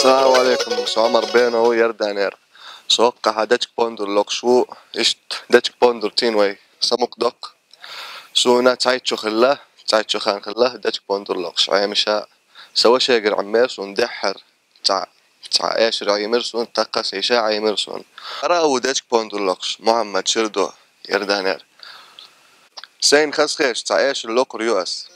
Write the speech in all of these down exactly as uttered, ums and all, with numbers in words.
السلام عليكم، سو عمر بينو يردانير. سو وقع دجك بوندور لوكشو، اشت دجك بوندور تين وي سمك دق. سو نا تعيتشو خلا، تعيتشو خان خلا، دجك بوندور لوكش. عيمشا سوا شيقر عمير سو ندحر. تع، تع ايش رعيمرسون، تقس ايشا عيمرسون. راو دجك بوندور لوكش، محمد شردو يردانير. سين خسخيش، تع ايش اللوكر يو اس.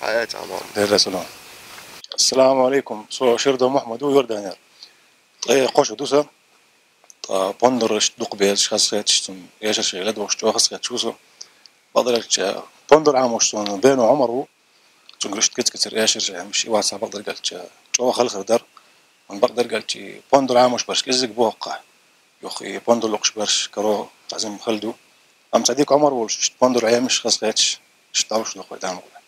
حياة عمار. دير السلام. السلام عليكم. سو شردو محمد ويوردانير. طيب، خوش دوسة. طا بوندر ش-، دوق بيز ش-، خاص خيت شتون، ياشر شي لدوش، جو خاص خيت شوسو. بقدر أقول بوندر عاموش سون بينو عمر و، تون قرشت كت كتر ياشر شي، مش إيوات سا بقدر قال شا، جو خل خردر. من بقدر قال شي، بوندر عاموش برش، كزك بوقع. يوخي بوندر لوكش برش، كرو تعزم خلدو. أم صديق عمر وولش، شت بوندر عيمش خاص خيتش، شت أوش لوخ ويدان ولا.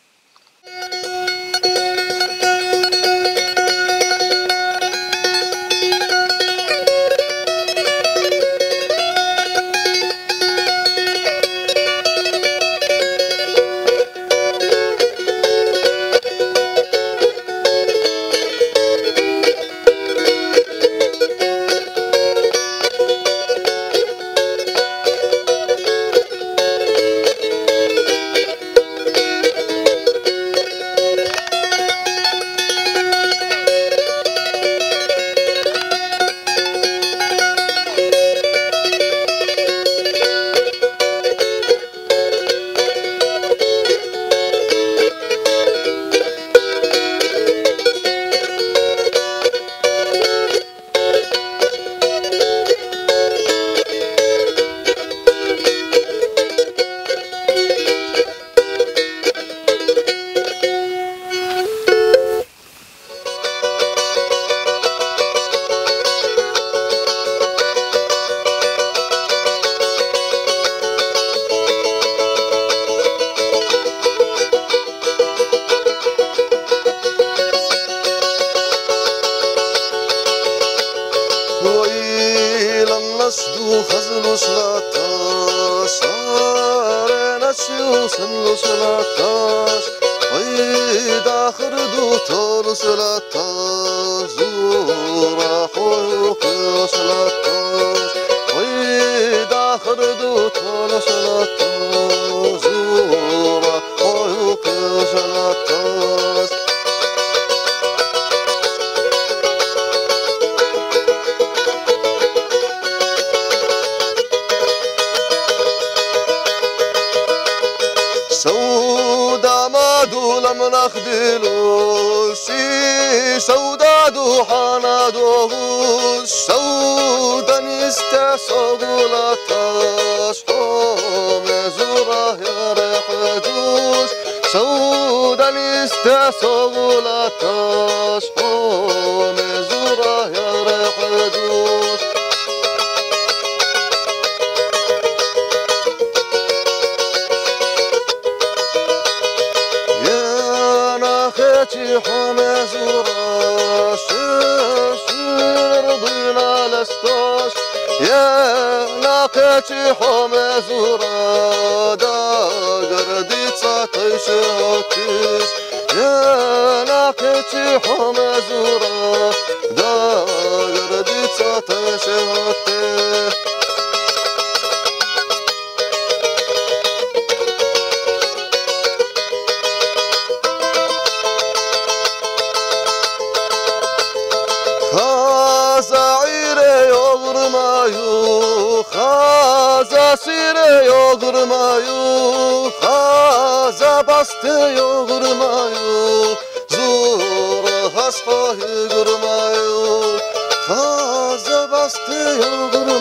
Koilam nasdu hazlu slata, sare nasyu sanlu slata, oi dakhir du tolu slata, zura hoyu kil slata, oi dakhir du tolu slata, zura سودا ما دولا منخدلو سي سودا دو حانا دو سودا Истя согулаташ хьо мезура ярхӀдуш, савдалистя согулаташ хьо мезура ярхӀдуш. Ена хечи хьо мезура, ши-, ширдуйна лесташ. Ена хечи хьо мезура, дагардица тайши гьатис. Ена хечи хьо мезура, дагардица тайши гьатис. Хаза гӀире йогурмаю, хаза сире йогурмаю, хаза басте йогурмаю, зура хасхо йогурмаю, хаза басте йогурмаю.